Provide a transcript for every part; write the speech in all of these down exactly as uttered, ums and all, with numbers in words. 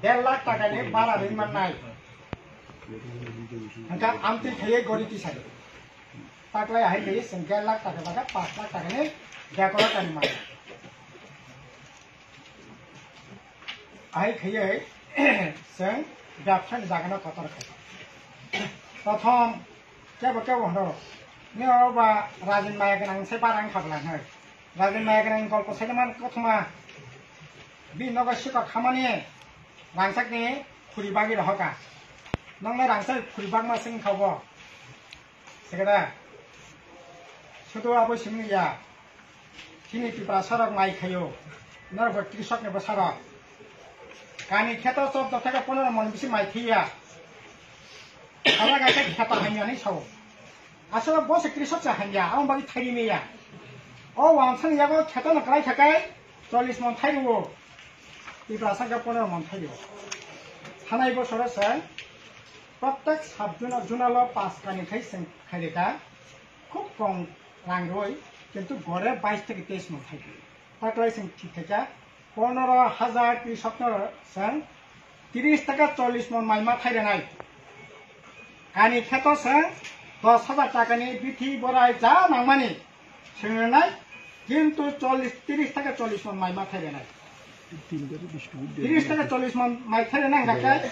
Der lakh taka ni bara ring mannai. Hingke amtwi khaiye gori tisai. Taklai ahai khaiye chwng der lakh taka baka pash lakh taka ni dekoro kani mannai. Ahai khaiye chwng bebsa ni jaga no kotor khai. Prothom kebo kebo hwno, ni o ba rajin maya gwnang se bara wngkha bwla hwnwi. Rajin maya gwnang golpo saida man kothoma. Bini nogo sikok hamani rangchakni khuri bagwi rohoka. Nokno rangchak khuri bagma se wngkha bo. Sekada. Sudu abo simi ya. Chini Tiprasa rok mai khaio. Norok bo krisok ni bwsa rok. Kani kheto chobdo thaka ponero mon bisi mai thaiya. Hala kaisa kheto hamya hinwi sao. Aswk bo se krisok se hamya, aboni bagwi thairi meya. O wansani yago kheto no kwlai thakai chollish mon thairwo. Tiprasa khe ponero mon thairwo. Thanai bosoro se prottek sub zona-, zonalo pass kani khai seng khaireka. Khub kom rang rwi, kintu gore bais theke teis mon thairwo. Taklai seng thik khaika. Ponero hajar krisokno chwng tris taka chollish mon mai ma thai rwnai. Kani kheto chwng dos hajar takani bithi borai ja nangmani chwng rwnai, kintu chollish, tris taka chollish mon mai ma thai rwnai. Tris taka chollish mon mai thai rwnai hwnkha khe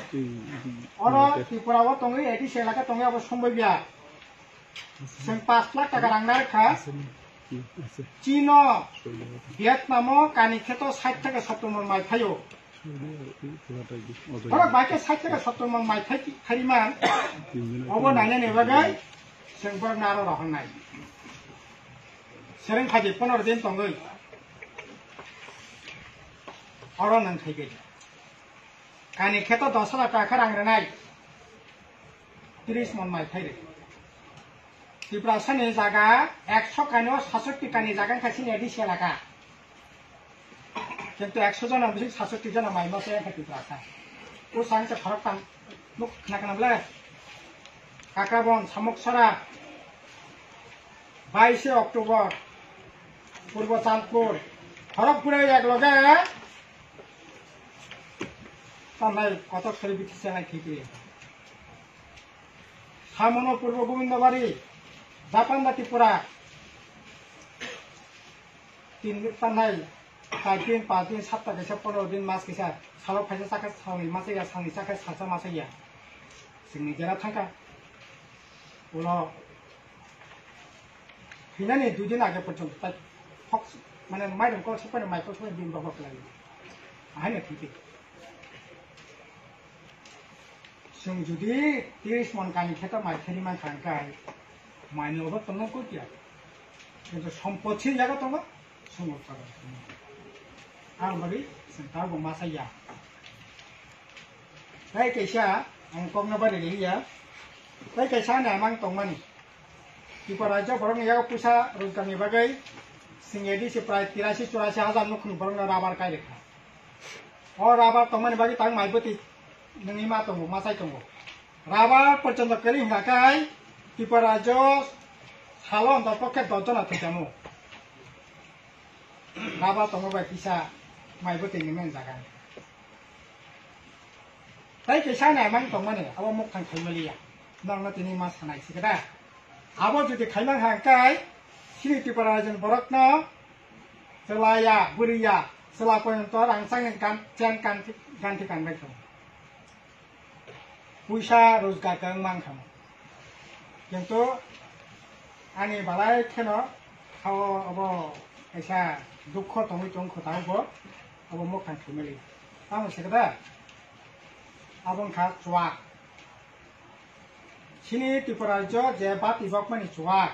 oro Tripura o tongwi A D C elaka tongwi abo songbai biya. Chwng pash lakh taka rang narwkha. Chino, Vietnam o kani kheto sait taka sottor mon mai thaio. Borok bai khe sait taka sottor mon mai thai, thairiman. Obo nainani bagwi chwng borok naro rohornai. Sereng phaidi ponero din tongwi. Oro nang thaibai. Kani kheto dos hajar taka rang rwnai. Tris mon mai phai rw. Tiprasani jaga ekso kani o sasotti kani jaga wngkha chini A D C elaka. Kintu ekso jona bising sasotti jona mai masa wngkha Tiprasa. O sang se khorok tam nuk khna khna ble. Kakrabon, Samuksara, baishe October, Purbo Chandpur, khorok pura ek loge tamnai kotor sori bithi chenai thikri. Samono Purbo Gobindabari, Japanda Tripura, tin tamnai, char din, panch din, sapta kaisa, pondro din, mas kaisa, salo phaisa chakha salni masa ya, salni chakha salsa masa ya. Chwngni jera thangkha. Ulo hinani dui din age porjonto tai thok, mane mairum kol sokpani mai kol sokpani din bobo kwlai. Ahaino thwitwi. Chwng jodi tris mon kani kheto mai thani mankha hwnkhe maini obo tongo kotya. Kintu sompot se jaga tongo. Sumut pada. Ang bari sengkar bo masa ya. Tai kaisa ang kokno bari liya. Tai kaisa ani amang tongmani. Tripura rajyo borok ni yago puisa rojgar ni bagwi sing A D C prai tirasi churasi hajar nukhung borok no rabar kai rekha. O rabar tongmani bagwi tang mai bwtwi nungwi ma tongo, ma chai tongo. Rabar porjonto kwrwi hwnkha kai Tripura rajyo salo ontor pokhe dos jona thwijamu. Rabar tongo bai kisa mai bwtwi nungwi jaga. Tai kaisa nai mang tongmani abo mukthang khaimaliya. Norokno tini ma sanai sikada. Abo jodi khaimang hangkai chini Tripura rajyoni borokno chwlaya, bwrwiya, chwla poyonto rangchakni gan-, chen kanthi, ganthi kanbai tongo. Puisa rojgar kang mankha. Kintu ani balai kheno hao abo kaisa dukho tongwi tong kho tao bo abo mukthang khaimali. Tamo sikada abo wngkha chuak. Chini Tripura rajyo je bati bokmani chuak.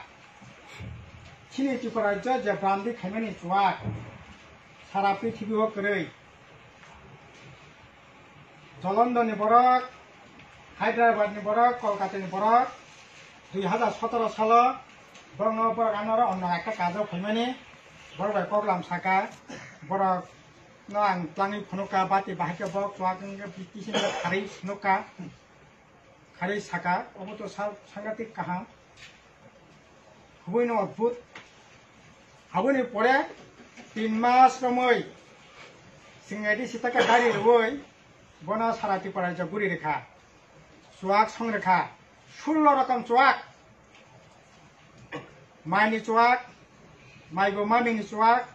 Chini Tripura rajyo je brandi khaimani chuak. Sara prithibi o kwrwi. Jolondoni borok, Hyderabad ni borok, Kolkata ni borok, dui hajar sotoro salo borokno borok anoro onno ekta kajo phaimani borok bai koklam saka, borok no ang twlangwi phunukha, bati bahai khe borok chuak wngkhe British ni kharwi phunukha, kharwi saka, obo to sa-, sangatik kaham. Hubuino odbhut. Haboni pore tin mas romwi chwng A D C taka gari rwwi Bono sara Tripura rajyo guri rikha. Chuak song rikha. Sullo rokom chuak. Maini chuak, maibo mamini chuak,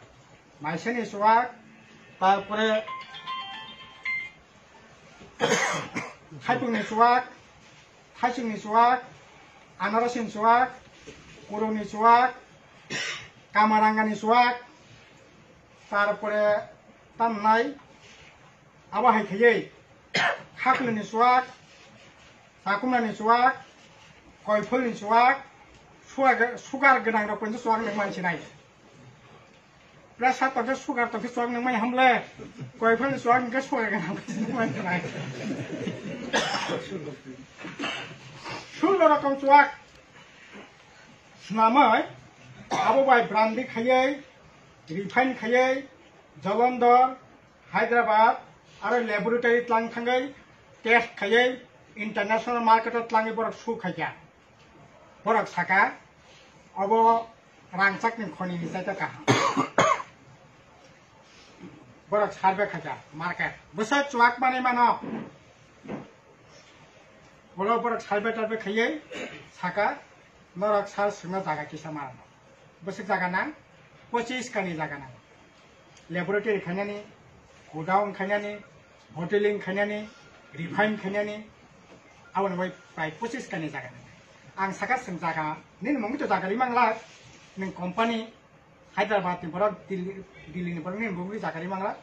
maisani chuak, tarpore thaipungni chuak, thaisingni chuak, anarosini chuak, kurungni chuak, kamarangani chuak, tarpore tamnai abo hai khaiwi khaklini chuak, chakumnani chuak, koiphulni chuak, sugar, sugar gwnang rok pwnjo chuak nang mansinai. Pressure tongkhe sugar tongkhe chuak nang mai hamle, koiphulni chuak hwnkhe sugar gwnang pwnjo nang mansinai. Sullo rokom chuak swnamwi abo bai brandy khaiwi, refine khaiwi, Jalandhar, Hyderabad, aro laboratory tlang thangwi test khaiwi international market o tlangwi borok su khaikha. Borok saka, obo rangchakni khonini chaita kaham. Borok survey khaikha market. Bwswk chuak manwi mano. Ulo borok survey tarvey khaiwi saka, norok sal swngna jaga kisa ma. Bwswk jaga nang, pochis kani jaga nang. Laboratory khainani, godown khainani, bottling khainani, refine khainani, aboni bai prai pochis kani jaga nang. Ang saka swng jaga, nini mungwi to jaga ri mangla, nwng company, Hyderabad ni borok, Delhi, Delhi ni borok nini mungwi jaga ri mangla.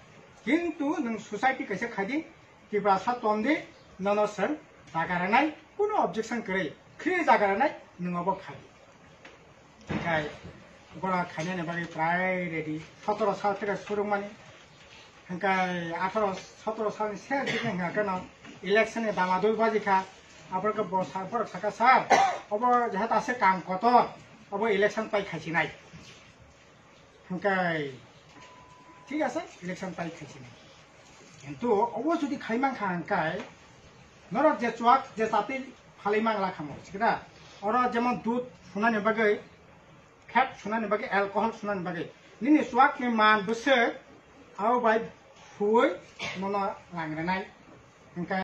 Kintu nwng society kaisa khaidi, Tiprasa tondi, nono sir, jaga ranai, kuno objection kwrwi, khri jaga ranai, nwng obo khai. Khai, bora khainani bagwi prai ready, sotoro sal theke surungmani, hingkai atharo sotoro salni ser dikhe hingka keno election ni dama dui baji kha, aborok bo sa-, borok saka sir, obo jehat ase kam kotor, obo election pai khaisinai. Hingkai, thik ase, election tai khaisini. Kintu obo jodi khaimankha hingkai, norok je chuak je chati phalai mangla khamo, thik na? Oro jemon dudh sunani bagwi, fat sunani bagwi, alcohol sunani bagwi. Nini chuak ni man bwswk, abo bai suwi nono langrenai. Hingkai